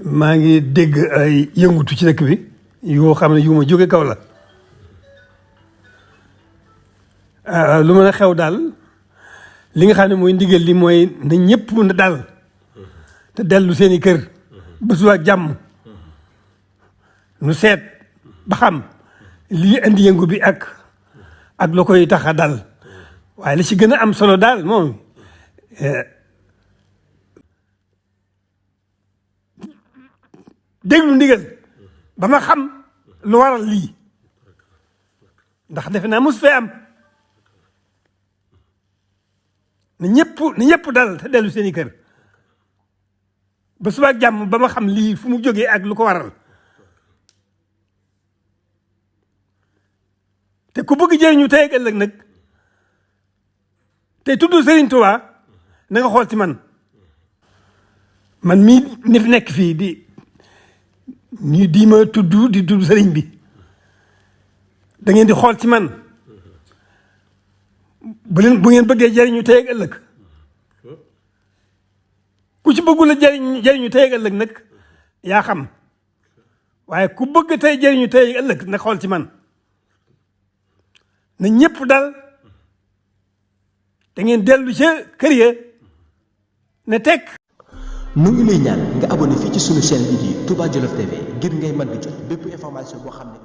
maa ngi dégg ay yëngutu ci dëkk bi yoo xam ne yu ma jóge kaw la lu mën a xew daal li nga xam ne mooy ndigal li mooy na ñëpp na dal te dellu seeni kër ba suba ak jàmm nu seet ba xam lii indi yëngu bi ak la koy tax a dal waaye li ci gën a am solo daal moom déglu ndigal ba ma xam lu waral lii ndax defe naa mos fee am na ñëpp dal te dellu seeni kër ba suba ak jàmm ba ma xam lii fu mu jógee ak lu ko waral te ku bëgg jëriñu tey ak ëllëg nag te tudd Serigne Touba na nga xool ci man mii ni fi nekk fii di ma tudd Serigne bi da ngeen di xool ci man bu ngeen bëggee jëriñu tey ak ëllëg ku ci bëggul a jëriñu tey ak ëllëg nag yaa xam waaye ku bëgg tey jëriñu tey ak ëllëg nag xool ci man na ñëpp dal da ngeen dellu ca kër ya ne teg. nu ngi lay ñaan nga abonné fii ci sunu chaîne bi di Touba Djolof TV ngir ngay mën di jot bépp information boo xam ne